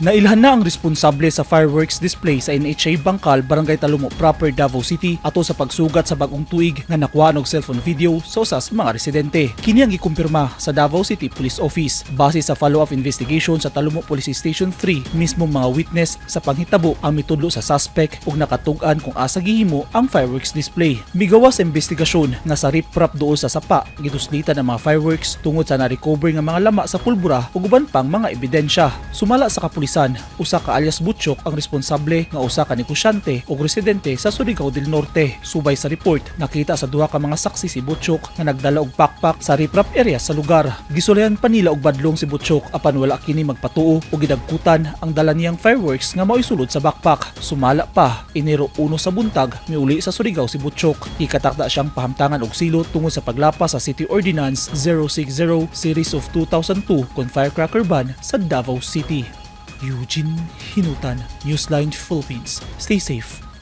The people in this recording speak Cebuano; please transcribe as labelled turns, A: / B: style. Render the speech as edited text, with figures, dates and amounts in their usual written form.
A: Nailhan na ang responsable sa fireworks display sa NHA Bangkal, Barangay Talomo Proper, Davao City ato sa pagsugat sa bagong tuig nga nakuha og cellphone video sa usas mga residente. Kini ang gikumpirma sa Davao City Police Office base sa follow-up investigation sa Talomo Police Station 3. Mismo mga witness sa panghitabo ang mitudlo sa suspect ug nakatug-an kung asa gihimo ang fireworks display. Migawas sa investigasyon nga sa riprap duol sa sapa giduslitan ang mga fireworks tungod sa na-recover nga mga lama sa pulbura ug uban pang mga ebidensya. Sumala sa kapulisan, usa ka alias Butchok ang responsable nga usa ka negosyante ug residente sa Surigao del Norte. Subay sa report, nakita sa duha ka mga saksi si Butchok nga nagdala og pakpak sa riprap area sa lugar. Gisulayan pa nila og badlong si Butchok apan wala kini magpatuo ug gidagkutan ang dala niyang fireworks nga mao'y sulod sa backpack. Sumala pa, Enero 1 sa buntag, miuli sa Surigao si Butchok. Ikatakda siyang pahamtangan og silot tungod sa paglapas sa City Ordinance 060 Series of 2002 kon firecracker ban sa Davao City. Eugene Hinutan, Newsline Philippines. Stay safe.